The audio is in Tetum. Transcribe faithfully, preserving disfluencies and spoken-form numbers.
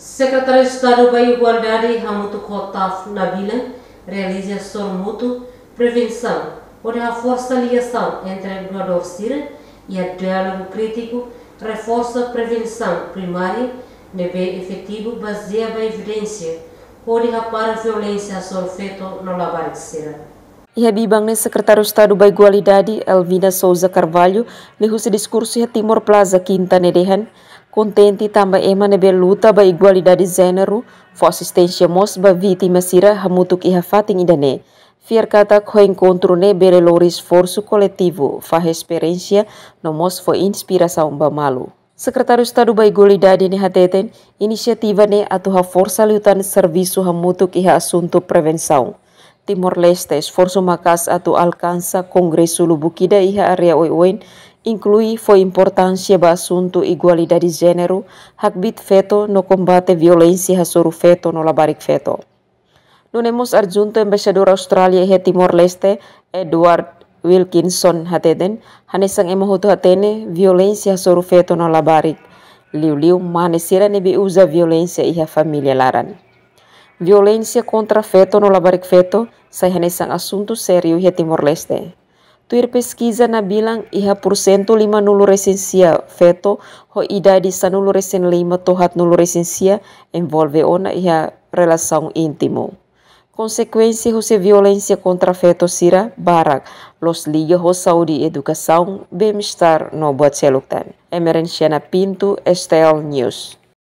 Sekretáriu Estadu ba Igualdade hamutuk ho TAF Nabilan realiza sorumutu prevensaun hodi haforsa ligasaun entre edukasaun sira iha diálogu krítiku, reforsa prevensaun primária ne'ebé efetivu bazeia ba evidénsia hodi hapara violénsia hasoru feto no labarik sira. Iha biban ne'e Sekretáriu Estadu ba Igualdade, Elvina Sousa Carvalho, liuhusi diskursu iha Timor Plaza Kinta ne'e dehan, kontente tanba ema ne'ebé luta ba igualdade jéneru fó asisténsia mós ba vítima sira hamutuk iha fatin ida-ne'e. Fiar katak ho enkontru ne'e bele lori esforsu koletivu, fahe esperiénsia no mós fó inspirasaun ba malu. Sekretáriu Estadu ba Igualdade ne'e hateten, inisiativa ne'e atu haforsa liután servisu hamutuk iha asuntu prevensaun. Timor-Leste esforsu maka'as atu alkansa kongresu lubuk ida iha área oioin, inklui fó importánsia ba asuntu igualdade jéneru, hakbiit feto no kombate violénsia hasoru feto no labarik feto. Nune'e mós adjuntu embaixadór Austrália iha Timor-Leste, Edward Wilkinson hateten, hanesan ema hotu hatene, violénsia hasoru feto no labarik, liuliu mane sira ne'ebé uza violénsia iha família laran. Violénsia kontra feto no labarik feto sai hanesan asuntu sériu iha Timor-Leste. Tuir peskiza Nabilan, iha pursentu lima-nulu resin sia feto ho idade sanulu resin lima to'o haatnulu resin sia envolve ona iha relasaun íntimu. Konsekuénsia husi violénsia kontra feto sira barak, loos liga ho saúde, edukasaun, bem-estar no buat seluk tan. Emerenciana Pinto, S T L News.